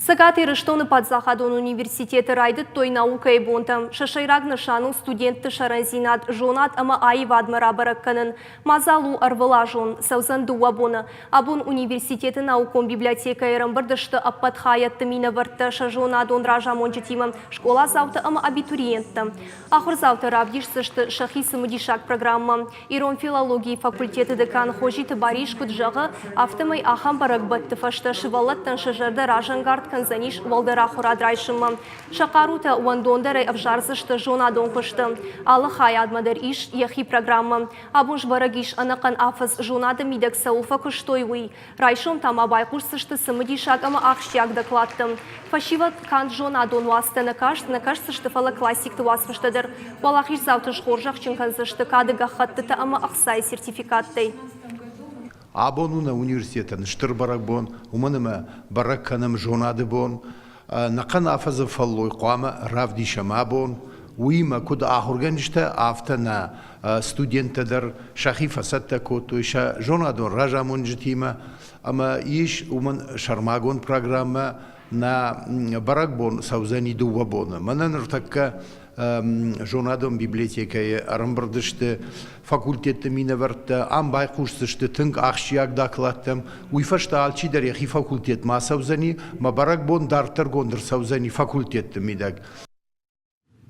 Цӕгат Ирыстоны паддзахадон университеты райдыдтой наукӕйы бонтӕ. Сӕ сӕйраг нысан у студентты сӕрӕндзинад зонад ӕмӕ аивадмӕ рабӕрӕг кӕнын. Мадзал у ӕрвылазон, цӕудзӕн дыууӕ боны. Абон университеты наукон библиотекӕйы ӕрӕмбырд сты ӕппӕт хайӕдты минӕвӕрттӕ сӕ зонадон разамонджытимӕ, скъоладзаутӕ ӕмӕ абитуриенттӕ. Ахуырдзаутӕ равдисдзысты сӕхи цымыдисаг программӕ. Ирон филологийы факультеты декан Хозиты Барис куыд зӕгъы, афтӕмӕй ахӕм бӕрӕгбӕтты фӕстӕ сывӕллӕттӕн сӕ зӕрдӕ разӕнгард кӕндзӕнис уӕлдӕр ахуырад райсынмӕ. Сӕ хъарутӕ уӕндондӕрӕй ӕвзардзысты зонадон куысты. Алы хайадмӕ дӕр ис йӕхи программӕ. Абон сбӕрӕг ис ӕнӕхъӕн афӕдз зонады мидӕг цӕуыл фӕкуыстой, уый. Райсом та ма байхъусдзысты цымыдисаг ӕмӕ ахсджиаг докладтӕм. Фӕсивӕд канд зонадон уацтӕ нӕ каст, нӕ кӕсдзысты, фӕлӕ классикты уацмыстӕ дӕр. Уӕлахиздзауты схорзӕхджын кӕндзысты кады гӕххӕттытӕ ӕмӕ ӕхцайы сертификаттӕй. Абон у нӕ университетӕн стыр бӕрӕгбон, уымӕн ӕмӕ бӕрӕг кӕнӕм зонады бон. Нӕхъӕн афӕдзы фӕллой хъуамӕ равдисӕм абон. Уыимӕ куыд ахуыргӕнджытӕ, афтӕ нӕ студенттӕ дӕр сӕхи фӕцӕттӕ кодтой сӕ зонадон разамонджытимӕ ӕмӕ ис уымӕн сӕрмагонд программӕ. Нӕ бӕрӕгбон цӕудзӕни дыууӕ боны. Мӕнӕ ныртӕккӕ зонадон библиотекӕйы ӕрӕмбырд сты факультетты минӕвӕрттӕ, ам байхъусдзысты тынг ахсджиаг докладтӕм. Уый фӕстӕ алчидӕр йӕхи факультетмӕ ацӕудзӕни, мӕ бӕрӕгбон дарддӕргонд ӕрцӕудзӕни факультетты мидӕг.